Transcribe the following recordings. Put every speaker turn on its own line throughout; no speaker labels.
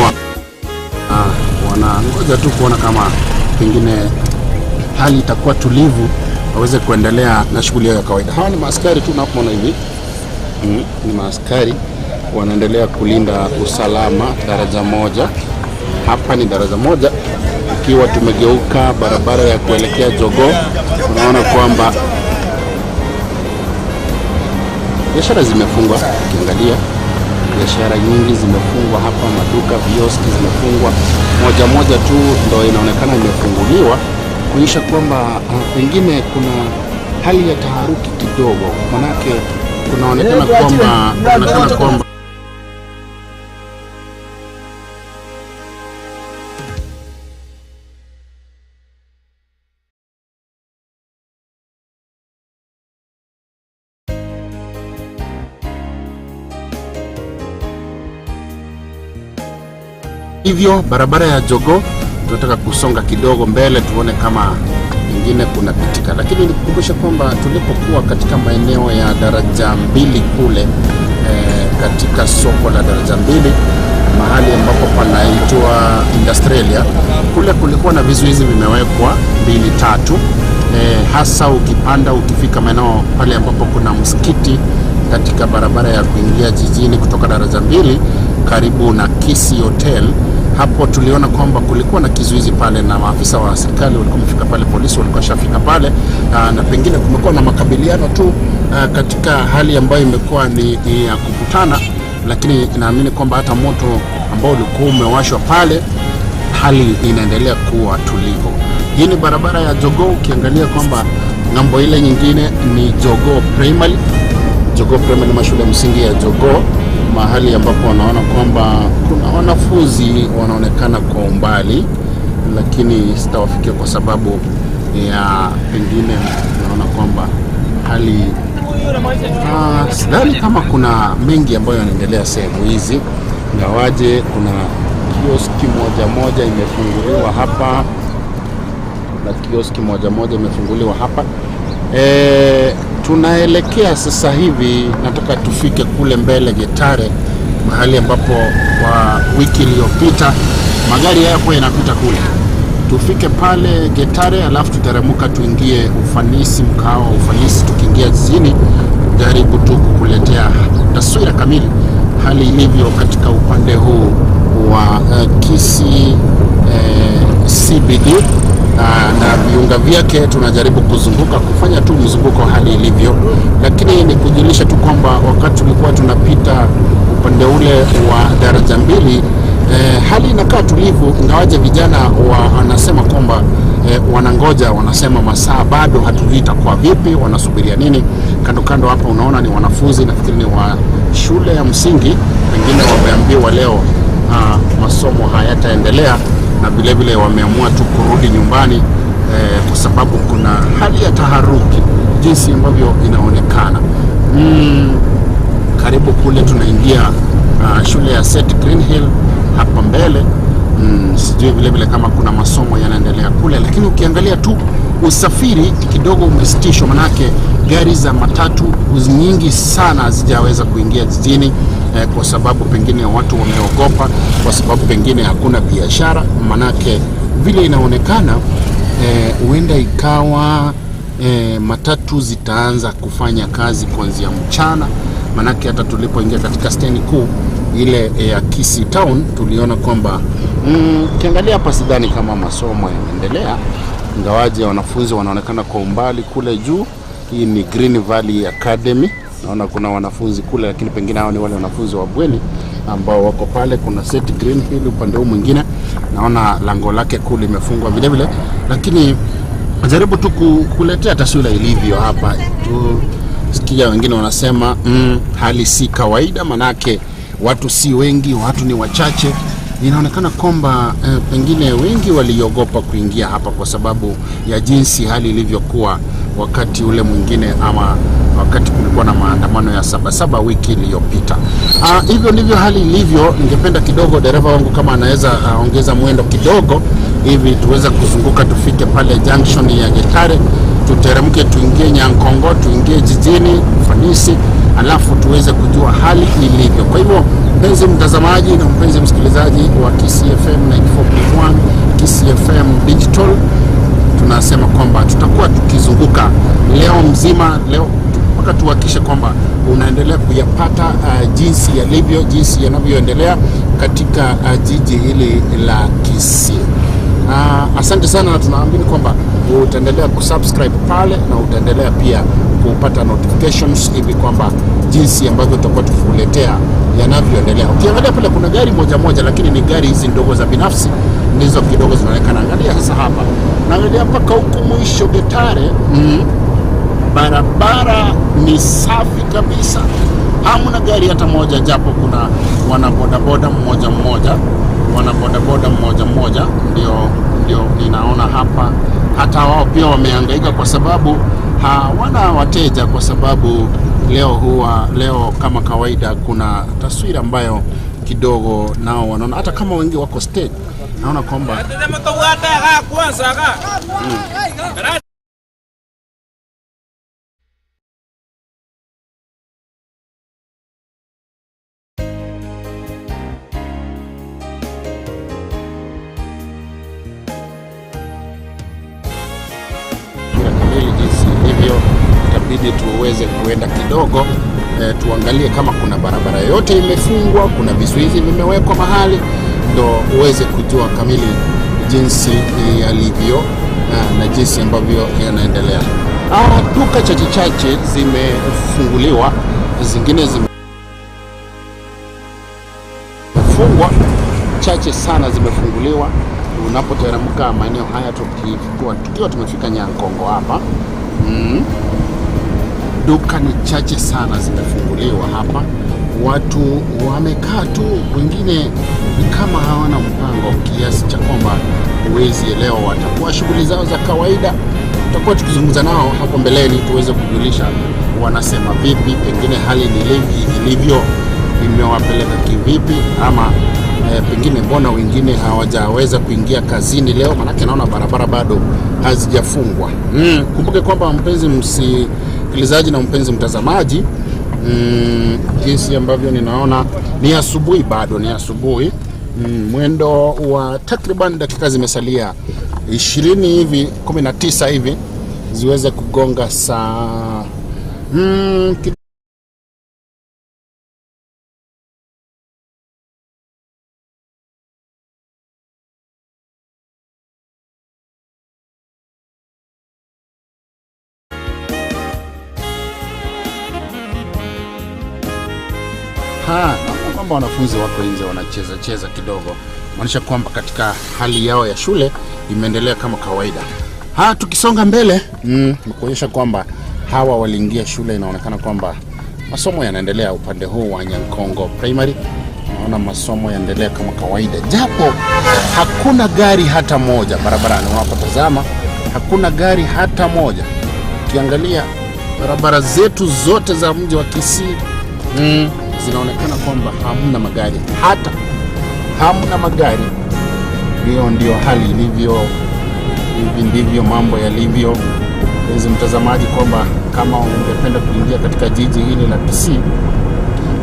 Wamekuwa wanangoja tu kuona kama pengine hali itakuwa tulivu waweze kuendelea na shughuli yao ya kawaida. Hawa ni maaskari tu napoona hivi ni maaskari wanaendelea kulinda usalama daraja moja. Hapa ni daraja moja, ikiwa tumegeuka barabara ya kuelekea Jogoo, unaona kwamba biashara zimefungwa. Ukiangalia biashara nyingi zimefungwa hapa, maduka, vioski zimefungwa, moja moja tu ndo inaonekana imefunguliwa, kuonyesha kwamba pengine kuna hali ya taharuki kidogo, manake kunaonekana kwamba hivyo barabara ya Jogoo tunataka kusonga kidogo mbele tuone kama pengine kunapitika, lakini nikukumbusha kwamba tulipokuwa katika maeneo ya daraja mbili kule katika soko la daraja mbili mahali ambapo panaitwa Industrialia kule kulikuwa na vizuizi vimewekwa mbili tatu, hasa ukipanda ukifika maeneo pale ambapo kuna msikiti katika barabara ya kuingia jijini kutoka daraja mbili karibu na Kisii Hotel. Hapo tuliona kwamba kulikuwa na kizuizi pale na maafisa wa serikali walikuwa wamefika pale, polisi walikuwa washafika pale, na pengine kumekuwa na makabiliano tu katika hali ambayo imekuwa ni ya kukutana, lakini naamini kwamba hata moto ambao ulikuwa umewashwa pale, hali inaendelea kuwa tulivu. Hii ni barabara ya Jogoo, ukiangalia kwamba ng'ambo ile nyingine ni Jogoo Primary. Jogoo Primary ni shule ya msingi ya Jogoo, mahali ambapo wanaona kwamba kuna wanafunzi wanaonekana kwa umbali, lakini sitawafikia kwa sababu ya pengine naona kwamba hali sidhani kama kuna mengi ambayo yanaendelea sehemu hizi, ingawaje kuna kioski moja moja imefunguliwa hapa na kioski moja moja imefunguliwa hapa. Tunaelekea sasa hivi, nataka tufike kule mbele Getare, mahali ambapo kwa wiki iliyopita magari hayakuwa yanapita kule. Tufike pale Getare, alafu tuteremka tuingie Ufanisi, mkahawa wa Ufanisi. Tukiingia jijini, jaribu tu kukuletea taswira kamili hali ilivyo katika upande huu wa Kisii CBD na viunga vyake. Tunajaribu kuzunguka kufanya tu mzunguko hali ilivyo, lakini ni kujulisha tu kwamba wakati tulikuwa tunapita upande ule wa daraja mbili, hali inakaa tulivu, ingawaje vijana wanasema kwamba wanangoja, wanasema masaa bado hatujui itakuwa vipi, wanasubiria nini. Kando kando hapa unaona ni wanafunzi, nafikiri ni wa shule ya msingi, pengine wameambiwa leo masomo hayataendelea na vilevile wameamua tu kurudi nyumbani kwa sababu kuna hali ya taharuki jinsi ambavyo inaonekana. Karibu kule tunaingia shule ya St Green Hill hapa mbele. Sijui vile vile kama kuna masomo yanaendelea kule, lakini ukiangalia tu usafiri kidogo umesitishwa, manake gari za matatu nyingi sana hazijaweza kuingia jijini kwa sababu pengine watu wameogopa, kwa sababu pengine hakuna biashara, manake vile inaonekana huenda ikawa matatu zitaanza kufanya kazi kuanzia mchana, manake hata tulipoingia katika steni kuu ile ya Kisii Town tuliona kwamba ukiangalia hapa sidhani kama masomo yanaendelea, ingawaje wanafunzi wanaonekana kwa umbali kule juu. Hii ni Green Valley Academy, naona kuna wanafunzi kule, lakini pengine hao ni wale wanafunzi wa bweni ambao wako pale. Kuna St Green Hill upande huu mwingine, naona lango lake kuu limefungwa vile vile, lakini jaribu tu kuletea taswira ilivyo hapa tu. Sikia wengine wanasema hali si kawaida, manake watu si wengi, watu ni wachache. Inaonekana kwamba pengine wengi waliogopa kuingia hapa kwa sababu ya jinsi hali ilivyokuwa wakati ule mwingine, ama wakati kulikuwa na maandamano ya Sabasaba wiki iliyopita. Hivyo ndivyo hali ilivyo. Ningependa kidogo dereva wangu kama anaweza ongeza mwendo kidogo hivi tuweze kuzunguka tufike pale junction ya Getare, tuteremke tuingie Nyankongo, tuingie jijini Ufanisi, alafu tuweze kujua hali ilivyo. Kwa hivyo Mpenzi mtazamaji na mpenzi msikilizaji wa Kisii FM 94.1, Kisii FM Digital, tunasema kwamba tutakuwa tukizunguka leo mzima, leo mpaka tuhakikishe kwamba unaendelea kuyapata jinsi yalivyo, jinsi yanavyoendelea katika jiji hili la Kisii. Asante sana, na tunaamini kwamba utaendelea kusubscribe pale na utaendelea pia kupata notifications hivi kwamba jinsi ambavyo tutakuwa tukikuletea yanavyoendelea. Ukiangalia pale kuna gari moja moja, lakini ni gari hizi ndogo za binafsi ndizo kidogo zinaonekana. Angalia sasa hapa, naangalia mpaka huku mwisho Getare. Barabara ni safi kabisa, hamna gari hata moja, japo kuna wanabodaboda mmoja mmoja, wanabodaboda mmoja mmoja ndio ninaona hapa. Hata wao pia wamehangaika kwa sababu hawana wateja, kwa sababu leo kama kawaida kuna taswira ambayo kidogo nao wanaona, hata kama wengi wako stage, naona kwamba kamili jinsi ilivyo, itabidi tuweze kuenda kidogo tuangalie kama kuna barabara yoyote imefungwa, kuna vizuizi vimewekwa mahali, ndo uweze kujua kamili jinsi yalivyo na jinsi ambavyo yanaendelea. Duka chache chache zimefunguliwa, zingine zimefungwa, chache sana zimefunguliwa. Unapoteremka maeneo haya tukiwa tumefika Nyankongo hapa, duka ni chache sana zimefunguliwa hapa. Watu wamekaa tu, wengine ni kama hawana mpango kiasi cha kwamba huwezi elewa, watakuwa shughuli zao za kawaida. Tutakuwa tukizungumza nao hapo mbeleni tuweze kujulisha wanasema vipi, pengine hali ni ilivyo imewapeleka kivipi, ama pengine mbona wengine hawajaweza kuingia kazini leo, manake naona barabara bado hazijafungwa. Kumbuke kwamba mpenzi msikilizaji na mpenzi mtazamaji, jinsi ambavyo ninaona ni asubuhi, bado ni asubuhi. Mwendo wa takriban dakika zimesalia 20 hivi 19 hivi ziweze kugonga saa naona kwamba wanafunzi wako nje wanacheza cheza kidogo, maanisha kwamba katika hali yao ya shule imeendelea kama kawaida. Tukisonga mbele kuonyesha kwamba hawa waliingia shule, inaonekana kwamba masomo yanaendelea upande huu wa Nyankongo Primary. Naona masomo yanaendelea kama kawaida, japo hakuna gari hata moja barabarani. Unapotazama hakuna gari hata moja. Ukiangalia barabara zetu zote za mji wa Kisii zinaonekana kwamba hamna magari, hata hamna magari. Hiyo ndio hali ilivyo, hivi ndivyo mambo yalivyo. Mpenzi mtazamaji, kwamba kama ungependa kuingia katika jiji hili la Kisii,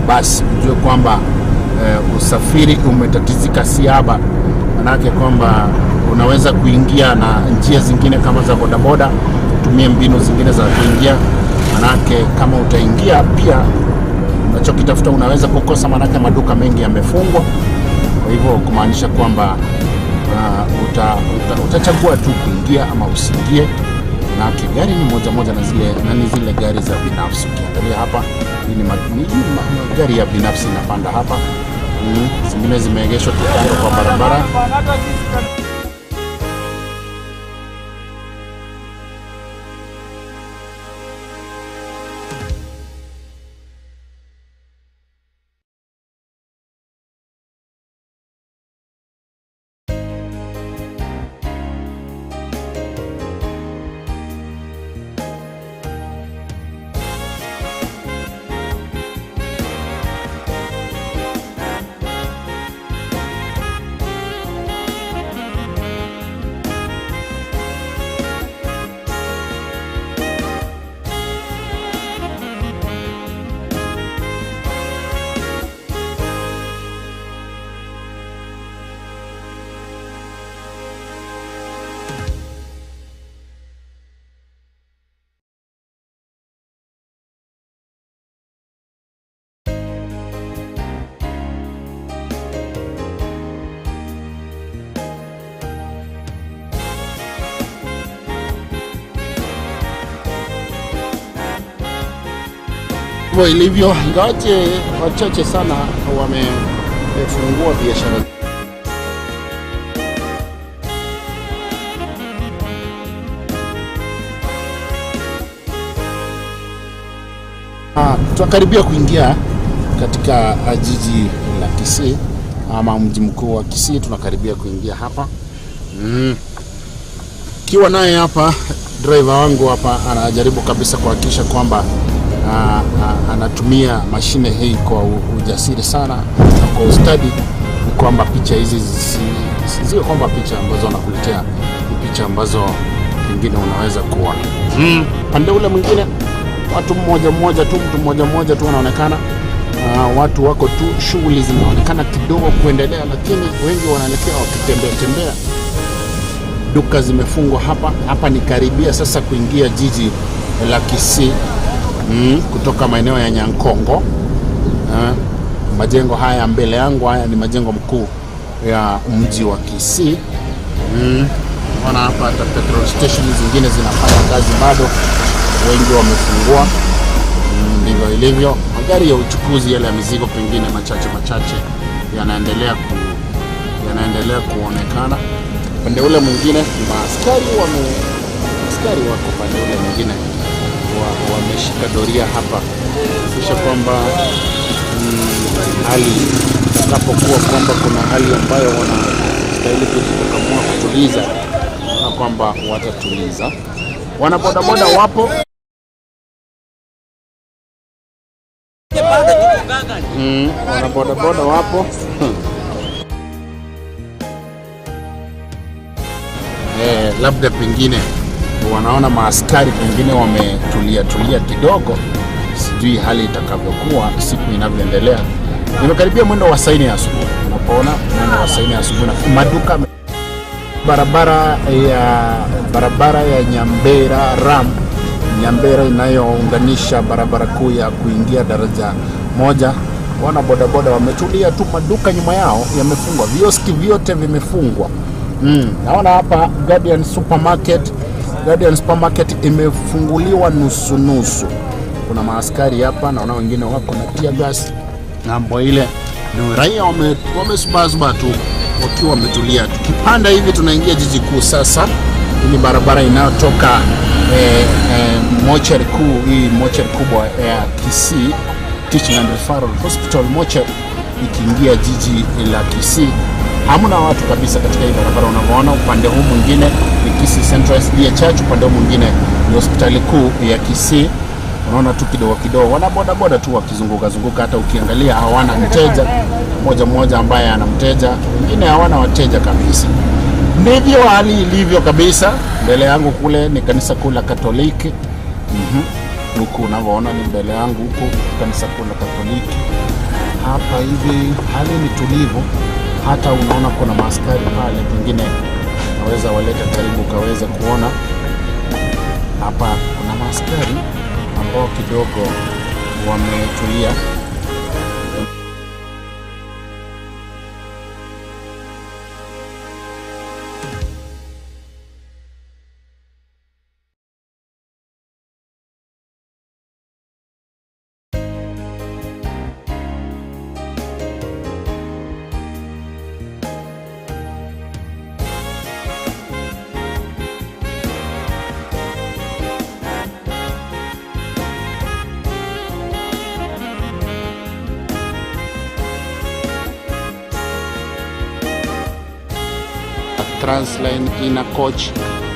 basi ujue kwamba usafiri umetatizika siaba, manake kwamba unaweza kuingia na njia zingine kama za bodaboda, tumie mbinu zingine za kuingia, manake kama utaingia pia unachokitafuta unaweza kukosa, manake maduka mengi yamefungwa. Kwa hivyo kumaanisha kwamba utachagua tu kuingia ama usiingie, manake gari ni moja moja na zile na zile gari za binafsi. Ukiangalia hapa hii ni gari ya binafsi inapanda hapa. Zingine zimeegeshwa tu kando kwa barabara. Hivyo ilivyo, ingawaje wachache sana wamefungua biashara. Tunakaribia kuingia katika jiji la Kisii ama mji mkuu wa Kisii, tunakaribia kuingia hapa. Kiwa naye hapa driver wangu hapa anajaribu kabisa kuhakikisha kwamba anatumia mashine hii kwa ujasiri sana na kwa ustadi, ni kwamba picha hizi ziwe kwamba picha ambazo anakuletea ni picha ambazo pengine unaweza kuona. Pande ule mwingine watu mmoja mmoja tu, mtu mmoja mmoja tu wanaonekana. Watu wako tu, shughuli zinaonekana kidogo kuendelea, lakini wengi wanaelekea wakitembea tembea. Duka zimefungwa hapa hapa. Ni karibia sasa kuingia jiji la Kisii, kutoka maeneo ya Nyankongo. Majengo haya mbele yangu haya ni majengo mkuu ya mji wa Kisii. Ona hapa hata petrol station zingine zinafanya kazi bado, wengi wamefungua. Ndivyo ilivyo. Magari ya uchukuzi yale ya mizigo pengine machache machache yanaendelea kuonekana. Upande ule mwingine maaskari askari wako upande ule mwingine wameshika doria hapa kisha kwamba hali itakapokuwa kwamba kuna hali ambayo wanastahili kujikakamua kutuliza, naona kwamba watatuliza. Wanabodaboda wapo. Wanabodaboda wapo. Labda pengine wanaona maaskari pengine wametulia tulia kidogo, sijui hali itakavyokuwa siku inavyoendelea. Nimekaribia mwendo wa saa nne asubuhi, unapoona mwendo wa saa nne asubuhi na maduka barabara ya Nyambera Ram, Nyambera inayounganisha barabara kuu ya kuingia daraja moja. Wana bodaboda wametulia tu, maduka nyuma yao yamefungwa, vioski vyote vimefungwa. Naona hapa Guardian Supermarket, Guardian Supermarket imefunguliwa nusu nusu. Kuna maaskari hapa, naona wengine wako na tear gas ng'ambo ile. Ni raia wamesubasuba tu wakiwa wametulia. Tukipanda hivi tunaingia jiji kuu sasa. Hii ni barabara inayotoka mochari kuu, hii mochari kubwa ya Kisii Teaching and Referral Hospital mochari, ikiingia jiji la Kisii. Hamna watu kabisa katika hii barabara unavyoona. Upande huu mwingine ni Kisii Central SDA Church, upande huu mwingine ni hospitali kuu ya Kisii. Unaona tu kidogo kidogo wana bodaboda tu wakizunguka zunguka, hata ukiangalia hawana mteja mmoja mmoja ambaye ana mteja, wengine hawana wateja kabisa. Ndivyo hali ilivyo kabisa. Mbele yangu kule ni kanisa kuu la Katoliki. Huku unavyoona ni mbele yangu huku kanisa kuu la Katoliki. Hapa hivi hali ni tulivu, hata unaona kuna maaskari pale, pengine naweza waleta karibu ukaweza kuona. Hapa kuna maaskari ambao kidogo wametulia. Transline Ina Coach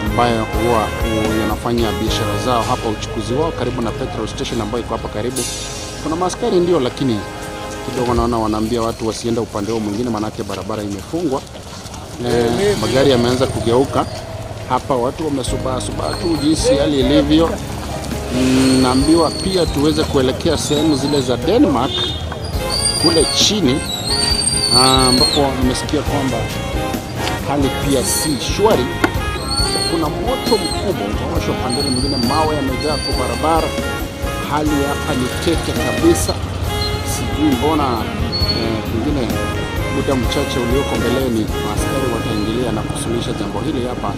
ambayo huwa yanafanya biashara zao hapa, uchukuzi wao karibu na petrol station ambayo iko hapa karibu. Kuna maaskari ndio, lakini kidogo naona wanaambia watu wasiende upande huo mwingine, maanake barabara imefungwa. Magari yameanza kugeuka hapa, watu wamesubaa subaa tu jinsi hali ilivyo. Naambiwa pia tuweze kuelekea sehemu zile za Denmark kule chini, ambapo nimesikia kwamba hali pia si shwari. Kuna moto mkubwa umewashwa upande mwingine, mawe yamejaa kwa barabara. Hali hapa ni tete kabisa, sijui mbona. Pengine muda mchache ulioko mbeleni maaskari wataingilia na kusuluhisha jambo hili hapa.